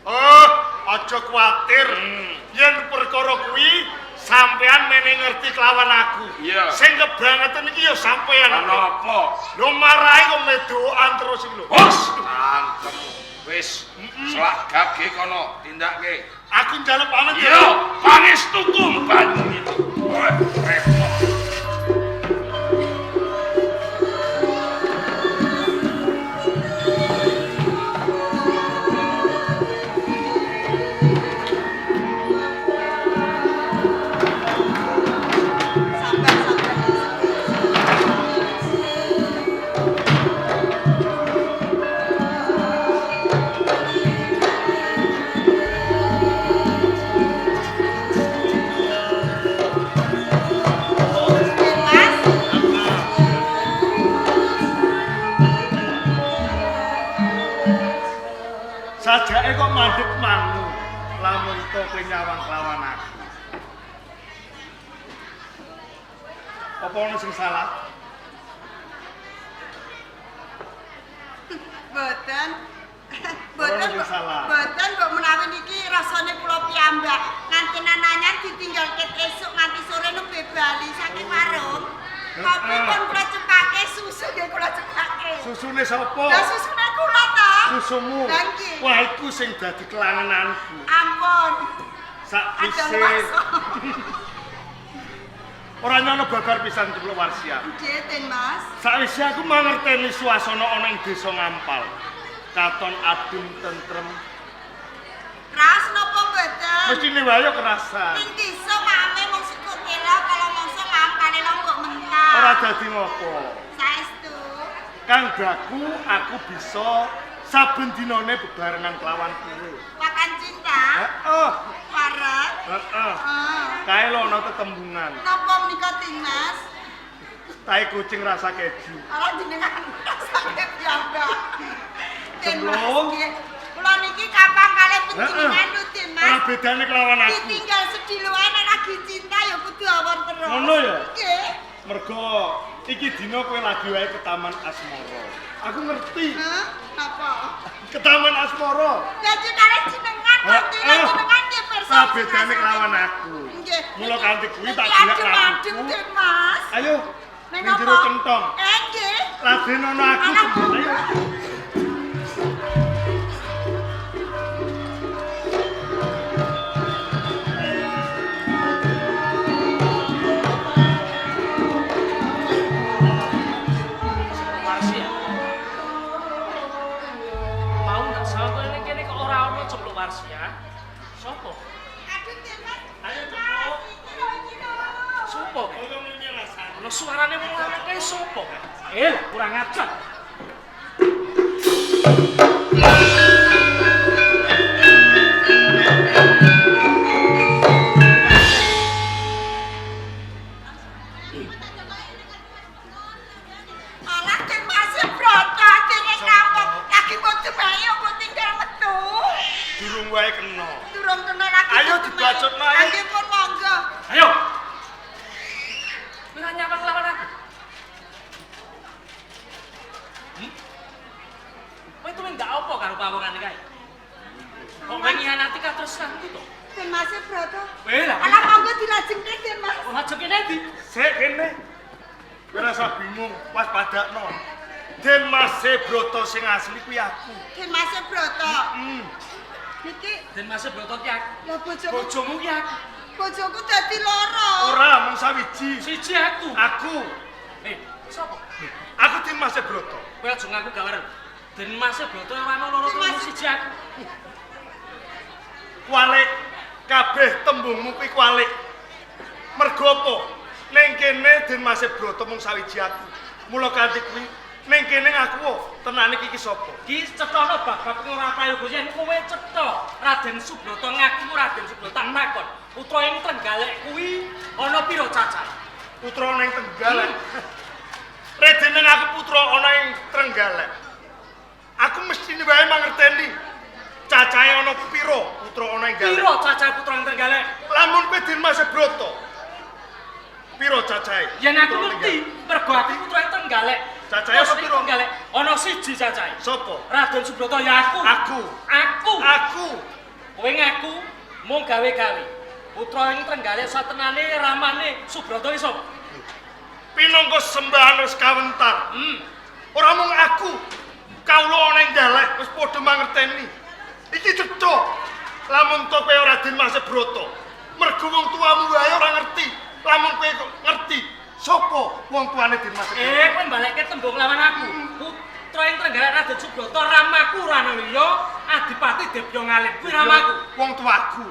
Oh, aja kuwatir. Yen perkara kuwi sampean mene ngerti kelawan aku. Iya. Sing kebangetan iki ya sampean. Ana apa? Lho marahi kok medokan terus iki lho. Hus, cangkemmu. Wis, selak gage kono, tindake. Aku njaluk pamit Iya, pangestuku banyu itu. Wah, repot. Sabar, sabar. Mas, Sajake kok mandek mangu. Lamun to kowe nyawang kelawan aku. Apa ono sing salah? Mboten. Ora Mboten, sing salah. Mboten mbok menawi niki rasane kula piyambak. Ngantenan anyar ditinggal ket esuk nganti sore nembe bali saking warung. Kopi pun kula cepake, susu nggih kula cepake. Susune sapa? Lah susune kula ta? Susumu. Lah nggih. Wah, iku sing dadi kelangenanku. Ampun. Sakwise Adol ora nyono babar pisan Cempluk Warsia. Nggih, Ten Mas. Sakwise aku mangerteni suasana ana ing desa Ngampal. Katon adem tentrem. Ras napa mboten? Mestine wae yo kerasan. Ing desa mame mung sikut tela kalau mongso mam kale lombok mentah. Ora dadi ngopo. Saestu. Kang baku aku bisa saben dinane bebarengan kelawan kowe. Makan cinta. Heeh. Parek. Heeh. Ah. Kae lho ana tetembungan. Napa menika Tin Mas? Tai kucing rasa keju. Ala jenengan rasane piyambak. Tin Mas. Cemplung. Nggih. Kula niki kapan kalih panjenengan lho Tin Mas. Ora bedane kelawan aku. Ditinggal sediluan nek lagi cinta ya kudu awon terus. Ngono ya? Nggih. Mergo iki dina kowe lagi wae ke Taman Asmara. Aku ngerti. Hah? Napa? Ke Taman Asmara. Lah kalih jenengan ngerti Heeh. jenengan nggih pirsa. Ora bedane kelawan aku. Nggih. Mula kanthi kuwi tak Niki golek adem-adem laguku. Tin Mas. Ayo. Ning Ning jero napa? kentong. Nggih. Raden ana aku. Anak Ayo. Warsia. Mau ndak salah kowe ning kene kok ora ono Cempluk Warsia. Sopo? Aduh Tin Mas. Ayo Cempluk. Iki lho, iki lho. Sopo? Kaya ngene rasane. Ono suarane wong lanang kae sopo? Kurang ajar. Alah Tin Mas broto dereng rampung. Lagi mbok jembahi mbok tinggal metu. Durung wae kena. Durung kena lagi. Ayo mbok jembahi. dibacutno, ayo. Nggih pun monggo. Ayo. Kowe ora nyawang lawan aku. Kowe tuh ndak apa karo pawongane kae? Kok kowe ngianati katresnanku to? Tin Mas broto. Kowe lah. Alah monggo dilajengke Tin Mas. Kok lajeng kene ndi? Sik kene. Kowe rasa bingung, waspadakno. Den Mase Broto sing asli kuwi aku. Tin Mas broto. Niki Den Mas Broto ki aku. lah bojoku Bojomu ki aku. bojoku dadi loro. Ora mung sawiji. Siji aku. Aku. Sapa? Aku Den Mase Broto. Kowe aja ngaku gawaran. Den Mas Broto ora ono loro Den Mas- telu siji aku. Kualik kabeh tembungmu kuwi kualik. Mergo apa? Ning kene Den Mase Broto mung sawiji aku. Mula kanthi kuwi ning kene ngaku oh, tenane iki sapa? Ki cetha bab-bab ora prayoga yen kowe cetha Raden Subroto ngaku Raden Subroto tak takon. Putra ing Trenggalek kuwi ana pira cacahe? Putra ana ing Trenggalek. Redene aku putra ana ing Trenggalek. Aku mesti wae mangerteni cacahe ana pira putra ana ing Galek. Pira cacahe putra ing Trenggalek? Lamun kowe Den Mase Broto. Pira cacahe? Yen aku Putra ing ngerti, Trenggalek? mergo aku putra ing Trenggalek. Cacahe Terus ana ing pira? Trenggalek ana siji cacahe. Sopo? Raden Subroto ya aku. Aku. Aku. Aku. Kowe ngaku mung gawe-gawe. Putra ing Trenggalek satenane ramane Subroto iki sapa? Pinangka sembahan wis kawentar. Ora mung aku. Kawula ana ing Galek wis padha mangerteni. Iki cetha. Lamun to kowe ora Den Mase Broto. Mergo wong tuamu wae ora ngerti. Lamun kowe kok ngerti sapa wong tuane Den Mase Broto. Kowe mbalekke tembung lawan aku. Putra ing Trenggalek Raden Subroto ramaku ora ana liya, Adipati Debya Ngalip kuwi ramaku. Wong tuaku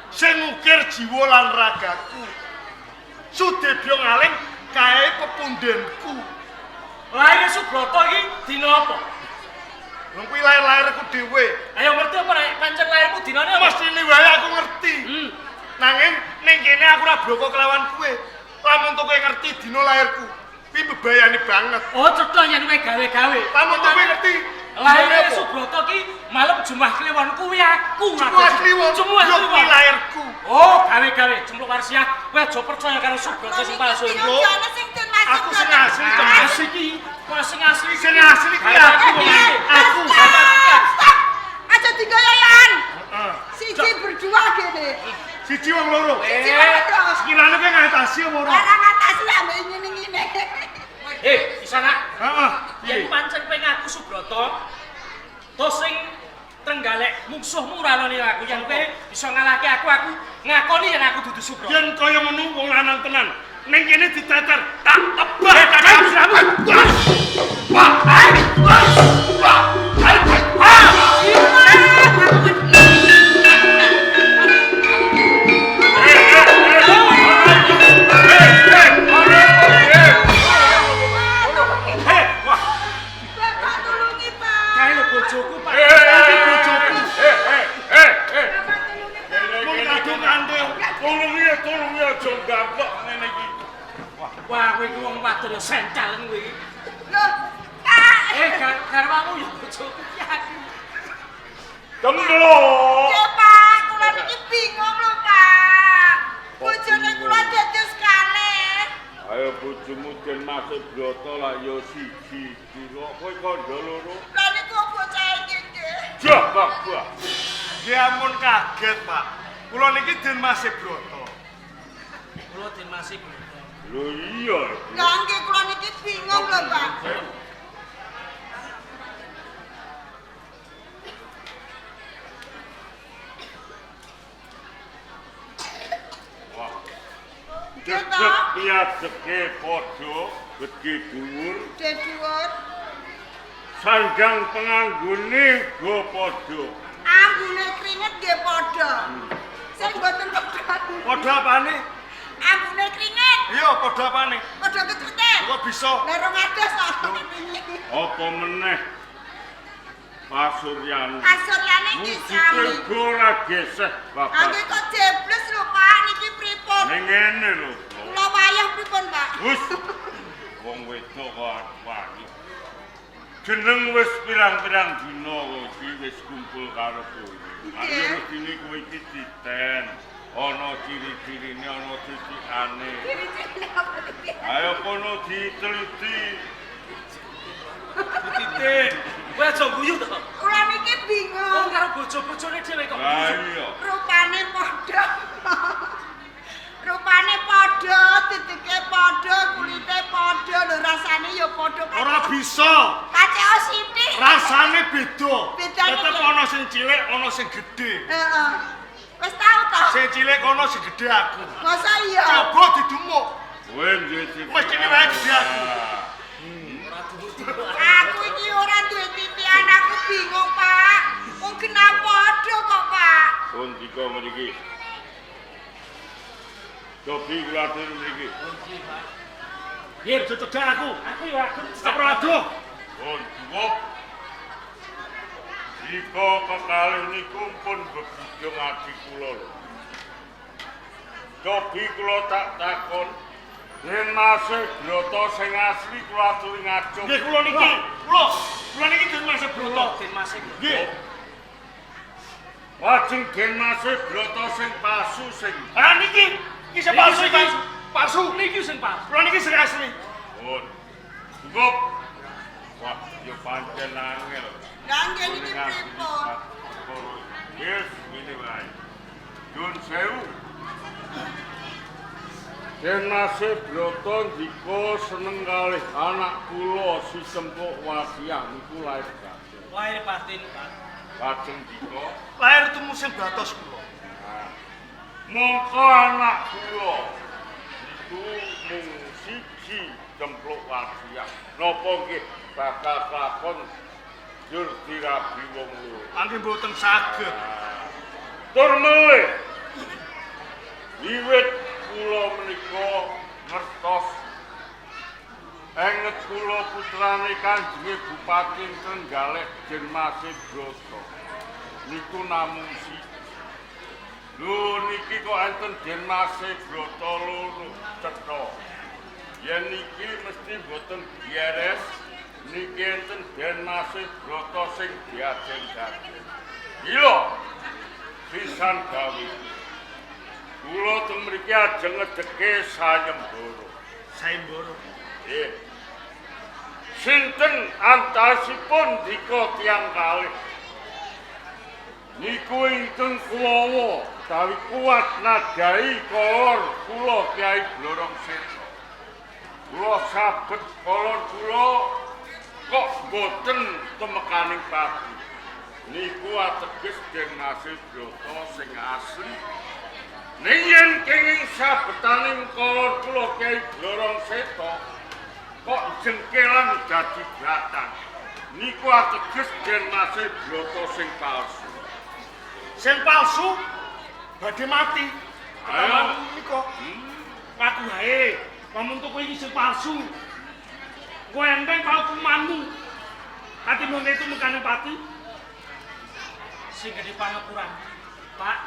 sing ngukir jiwa lan ragaku. Sudebya Ngalim kae pepundenku. Lahir Subroto iki dina apa? Wong kuwi lahir-lahirku dhewe. Ayo ngerti apa nek pancen lahirmu dinane apa? Mestine wae aku ngerti. Nanging ning kene aku ora bloko kelawan kowe. Lamun to kowe ngerti dina lahirku, kuwi mbebayani banget. Oh, cetha yen kowe gawe-gawe. Lamun to kowe ngerti Lahire Subrata ki malam Jumat Kliwon kuwi aku. Jumat Kliwon. Jumat Yo kuwi Kliwon. lahirku. Oh, gawe-gawe Cempluk Warsiah. Kowe aja percaya karo Subrata sing palsu Iki iku. jane sing den Mas Aku sing asli to. Asli iki, kok sing asli Sing asli kuwi aku. Aku. Stop. Stop. Aja digoyoyan. Heeh. Siji berdua gini. Siji wong loro. Siji wong loro. Sekirane kowe ngatasi apa ora? Ora ngatasi ambek ngene-ngene. Eh, Isana, Heeh. yen pancen kowe ngaku Subrata, to sing Trenggalek mungsuhmu ora ana aku yen kowe bisa ngalahke aku, aku ngakoni yen aku dudu Subrata. Yen kaya ngono wong lanang tenan. Ning kene diteter tak tebah tak siramu. Wah, wah, wah. Hei, wah, Bapak tulungi, Pak. kae lho bojoku, Pak. Iki bojoku. Bapak tulungi, Pak. Wong kadung kandel. Tulungi ya, tulungi aja gampok ngene iki. Wah, kowe iki wong wadon ya sencal kowe iki. Loh, Kak. Eh, garwamu ya bojoku ki aku. Cempluk. Ya, Pak, kula niki bingung lho, Pak. Bojone kula dados kalih. Ayo bojomu den Mas Brata lah ya siji iki kok kowe kandha loro. Lah niku bocah iki nggih. Jah, Pak. Nggih ampun kaget, Pak. Kula niki den Mas Brata. Kula den Mas Brata. Lho iya. Lah nggih kula niki bingung lho, Pak. Wah. Nggih ta? Deg piyadeke padha gedhe dhuwur, Gedhe dhuwur. sandang penganggone uga padha. Ambune kringet nggih padha. Sing mboten padha. Padha apane? Ambune kringet. Iya, padha apane? Padha kecute. Kok bisa? Lah 200 kok. Apa meneh pasuryane? Pasuryane nggih sami. Wujute uga ora geseh, Bapak. Nggih kok jebles lho, Pak. Niki pripun? Ning ngene lho. Kula wayah pripun, Pak? Wis wong wedok kok wani. Jeneng wis pirang-pirang dina kowe iki wis kumpul karo kowe. Ayo mestine kowe iki titen. Ana ciri-cirine, ana titikane. Ciri-cirine apa iki? Ayo kono diteliti. Titik. Kowe aja guyu to. Kula niki bingung. Wong karo bojo-bojone dhewe kok. Lah iya. Rupane padha. Rupane padha, titike padha, kulite padha, lho rasane ya padha. Ora bisa. Kaceo sithik. Rasane beda. Bedane Tetep piye? ana sing cilik, ana sing gedhe. Heeh. Wis tau to? Sing cilik kono sing gedhe aku. Masa iya? Coba didumuk. Kowe duwe titik. Mestine wae gedhe aku. Aku iki ora duwe titikan, aku bingung, Pak. Wong kenapa padha kok, Pak? Pun dika mriki. Cobi kula atur mriki. Nggih, aja cedhak aku. Aku ya aku. Ora aduh. Pun cukup. Jika kekalih niku pun bebudung ati kula lho. Cobi kula tak takon, yen Mas Brata sing asli kula aturi ngacung. Nggih kula niki. Kula. Kula niki den Mas Brata. Den Mas Brata. Nggih. Lajeng den Mas Brata sing palsu sing Ah niki. Iki sing palsu iki. Palsu. Niki sing palsu. Kula niki sing asli. pun. Cukup. Wah, ya pancen angel. Lah nggih niki pripun? Yes, ngene wae. Nyun sewu. Den Mas Brata ndika seneng kalih anak kula si Cempluk Wasiah niku lair batin. Lahir batin, Pak. Lajeng ndika, Lahir tumusin batos kula. mongko anak kula niku mung siji Cempluk Wasiah. Napa nggih bakal kelakon jur dirabi wong loro. Angge mboten saged. Tur melih. Wiwit kula menika ngertos enget kula putrane Kanjenge Bupati Trenggalek Jen Mas Brata. Niku namung siji. Lho niki kok enten Den Mas Brata loro cetha. Yen niki mesti mboten beres, Niki enten Den Mase Brata sing diajeng-ajeng. Lho. Pisan gawe. Kula teng mriki ajeng ngedeke sayembara. Sayembara. Nggih. Sinten antasipun dika tiyang kalih? Niku ingkang kuwawa utawi kuat nadai kolor kula Kyai Blorong Seta. Kula sabet kolor kula kok boten temekaning pati. Niku ateges Den Mase Brata sing asli. Ning yen kenging sabetaning kolor kula Kyai Blorong Seta kok jengkelan dadi bratan. Niku ateges Den Mase Brata sing palsu. Sing palsu badhe mati. Ayo. Nika. Ngaku wae, pamun tuku iki sing palsu. Kowe enteng paukumanmu. Katimbang itu mekane pati. Sing gedhe pangapuran. Pak,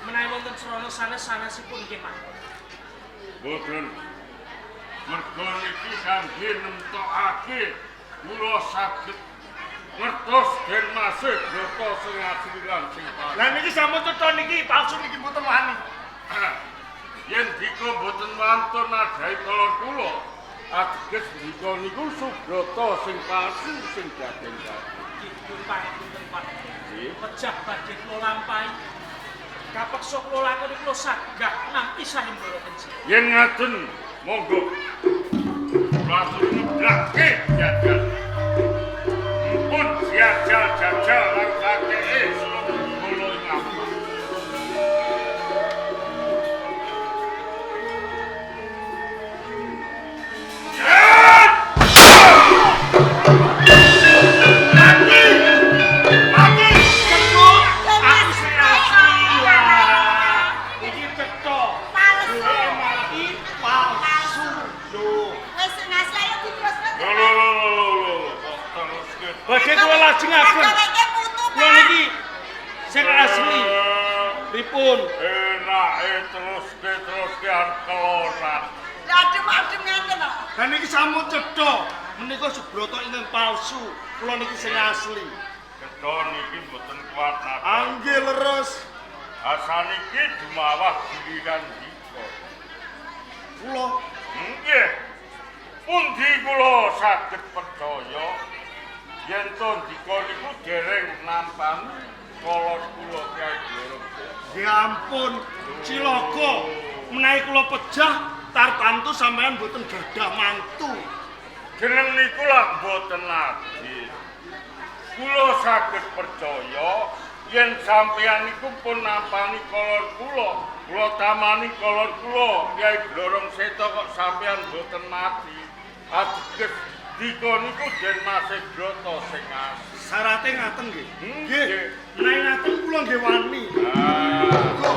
menawi wonten srana sanes-sanesipun nggih, Pak. Boten. Mergo niki kangge nemtokake kula saged ngertos Den Mase Brata sing asli lan sing palsu. Lah niki sampun cetha niki palsu niki mboten wani. Yen dika mboten wantun nadai kolor kula, ateges dika niku Subrata sing palsu sing daden-daden. Nggih, nyuwun pangapunten, Pak. Nggih. Pejah badhe kula lampahi. Kapeksa kula lakoni kula sagah nampi sayembara panjenengan. Yen ngaten, monggo. Kula aturi ngeblake jajal. Pun jajal-jajal lan kakeke seluruh kula ing awak. Mati! Mati! Cekuk, aku sing asli. Iki cetha. Palsu. Dheweke mati Palsu. Lho. Wis sing asli ayo diterusno. Lho lho lho lho lho, kok teruske. Badhe kula lajengaken. Dheweke putu, Kula Pak. niki sing asli. Pripun? Enake teruske arep kelonan. Lah adem-adem ngeten kok. Lah niki sampun cetha. Menika Subrata ingkang palsu. Kula niki sing asli. Cetha niki mboten kuat nadai. Anggih leres. Asaniki dumawah giliran dika. Kula Nggih. Pundi kula saged percaya yen to ndika niku dereng nampani kolor kula Kyai Blorong. Ya ampun, cilaka. Menawi kula pejah tartantu sampean mboten gadah mantu. Jeneng niku lak mboten adil. Kula saged percaya yen sampeyan niku pun nampani kolor kula, kula tamani kolor kula Kyai Blorong Seta kok sampeyan mboten mati. Ateges dika niku Den Mase Brata sing asli. Syarate ngaten nggih. Nggih. Menawi ngaten kula nggih wani. Ah.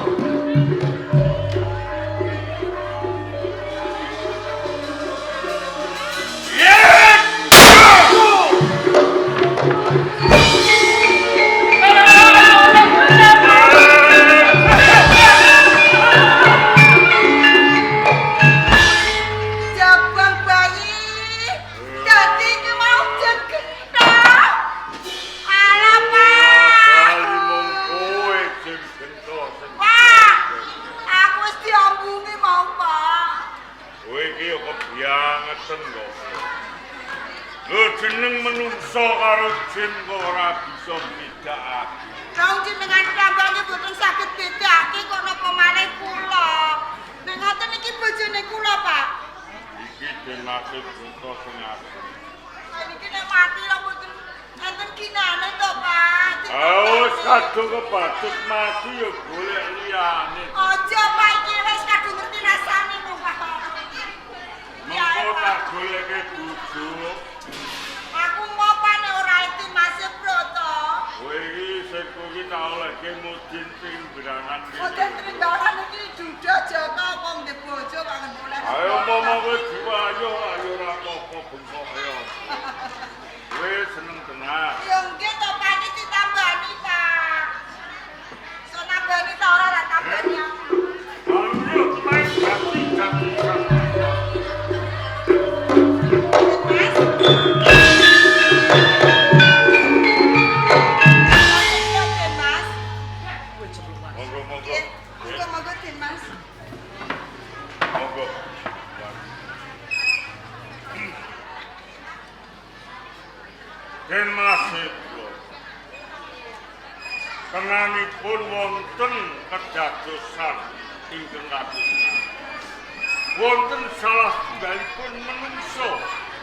Jabang bayi. Dadi iki mau jan gentah. Alah, Pak. Bali mung kowe sing gento sing. Pak, aku wis diambungi mau, Pak. Kowe iki yo kebiangeten kok. Lho jeneng menungso karo jin kok ora bisa mbedakake. Wong jenengan piyambake mboten saged bedake kok napa malih kula. Nek ngoten iki bojone kula, Pak. Iki Den Mase Brata sing asli. Lah niki nek mati lho mboten enten ginane to, Pak. Ah wis kadung kebacut mati yo golek liyane. Aja, Pak, iki wis kadung ngerti rasane lho, Pak. Ya, Mengko Pak. tak goleke bojo. Aku mau Pak nek ora eti Mas Brata. Kowe iki sing kuwi tak olehke mudin timbranan iki. Mboten tringgalan iki duda Jaka wong ndek bojo kok ngentulen. Ayo umpama kowe diwayo ayo ora apa-apa bengkoke. Kowe seneng tenan. Ya nggih to Pak iki ditambani Pak. So nambani ta ora ora tambani aku. Ayo main jati jati. Mas. Cempluk Warsiah. Monggo monggo. Nggih, monggo-monggo Den Mas. Monggo. Den Mas Ebro. Tenanipun wonten kedadosan ingkang kados. Wonten salah setunggalipun menungso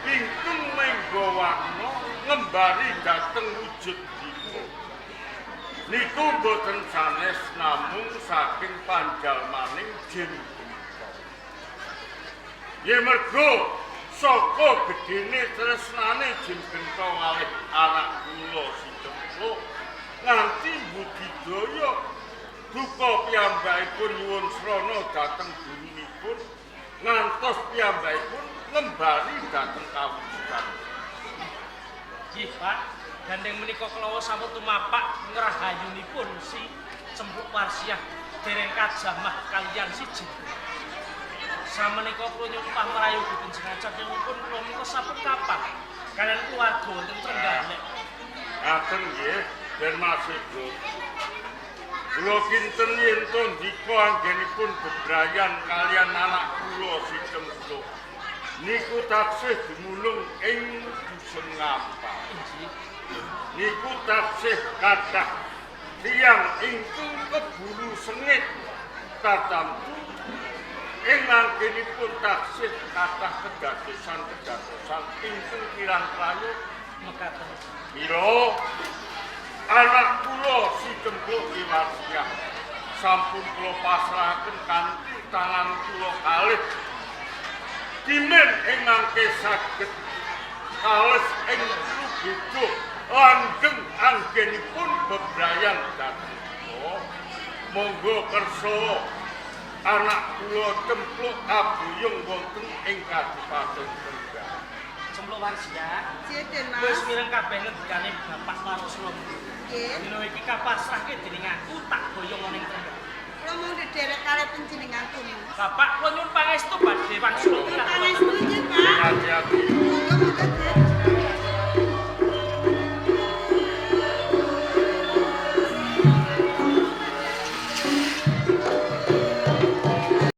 ingkang menggo warna ngembari dhateng wujud dipun. Niku boten sanes namung saking panjalmaning jin punika. Yen mergo saka gedene tresnane jin genta kalih anak kula si Cempluk nganti budidaya duka piyambakipun nyuwun srana dhateng gurunipun ngantos piyambakipun ngembari dhateng kawujudan. Nggih, Pak. Gandeng menika kelawa sampun tumapak ngrahayunipun si Cempluk Warsiah dereng kajamah kaliyan si jin. Samenika kula nyuwun pamrayogi panjenengan saking-pun kula menika sampun kapak kaliyan keluarga wonten Trenggalek. Ngaten nggih, Den Mas Ebro. Kula kinten yen to ndika anggenipun bebrayan kaliyan anak kula si Cempluk. Niku taksih dumunung ing dusun Ngampar. Inggih. Niku taksih kathah tiyang ingkang keburu sengit tartamtu ing anggenipun taksih kathah kedadosan-kedadosan ingkang kirang prayoga. Mekaten. Mila anak kula si Cempluk Warsiah sampun kula pasrahaken kanthi tangan kula kalih dimen ing mangke saged kales ing lugedo langgeng anggenipun bebrayan dhateng kula. Monggo kersa anak kula Cempluk kabuyung wonten ing Kadipaten Trenggalek. Cempluk Warsiah Nggih, Den Mas. wis mireng kabeh ngendikane Bapak Warasula. Nggih. Dina iki kapasrahke dening aku tak boyong ana ing Trenggalek. Kula mung ndherek kalih panjenengan tumu. Bapak kula nyuwun pangestu badhe wangsul. Nyuwun pangestu